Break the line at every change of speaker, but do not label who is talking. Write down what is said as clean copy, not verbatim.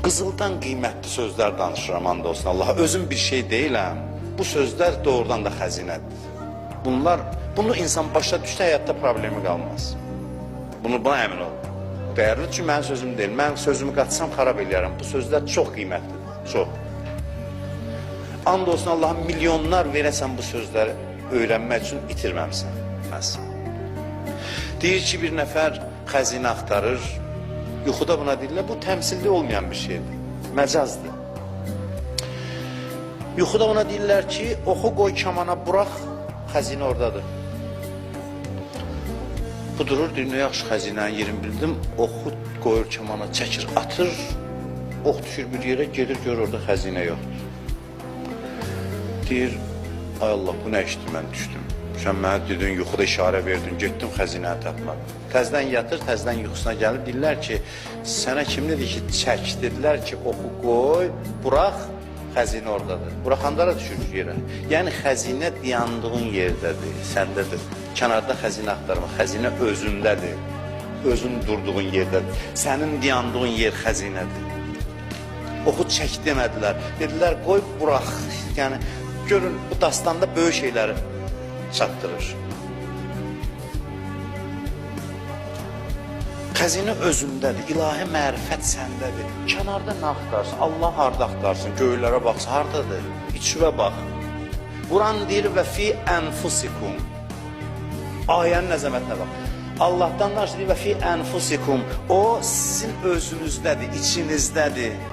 Qızıldan qiymətli sözlər danışıram, and olsun Allaha. Özüm bir şey deyiləm. Bu sözlər doğrudan da xəzinədir. Bunlar, bunu insan başa düşsə həyatda problemi qalmaz. Buna əmin ol. Dəyərli, çünki mənim sözüm deyil. Mən sözümü qatsam xarab eləyərəm. Bu sözlər çox qiymətlidir, çox. And olsun Allaha, milyonlar verəsən bu sözləri öyrənmək üçün itirməmsən. Məs. Deyir ki, bir nəfər xəzinə axtarır. Yuxuda buna deyirlər, bu təmsilli olmayan bir şeydir. Məcazdır. Yuxuda ona deyirlər ki, oxu qoy kamana burax, xəzinə oradadır. Bu durur, deyir, nə yaxşı xəzinənin yerini bildim. Oxu qoyur kamana, çəkir, atır. Ox düşür bir yerə, gedir, görür orada xəzinə yoxdur. Deyir, ay Allah, bu nə işdir, mən düşdüm. Sən mənə dedin, yuxuda işarə verdin, getdim xəzinəni tapmadım. Təzdən yatır, təzdən yuxusuna gəlib, deyirlər ki, sənə kim dedi ki, çək? Dedilər ki, oxu qoy, burax, xəzinə oradadır. Buraxanda da düşür yerə. Yəni xəzinə dayandığın yerdədir, səndədir. Kənarda xəzinə axtarma, xəzinə özündədir. Özün durduğun yerdədir. Sənin dayandığın yer xəzinədir. Oxu çək demədilər. Dedilər qoy burax. Yəni görün bu dastanda böyük şeyləri çatdırır. Xəzinə özündədir, ilahi mərifət səndədir. Kənarda nə axtarsın? Allah harda axtarsın? Göylərə baxsa hardadır? İçivə bax. Quran deyir və fi enfusikum. Ayənin əzəmətinə bax. Allahdan danışır və fi enfusikum. O sizin özünüzdədir, içinizdədir.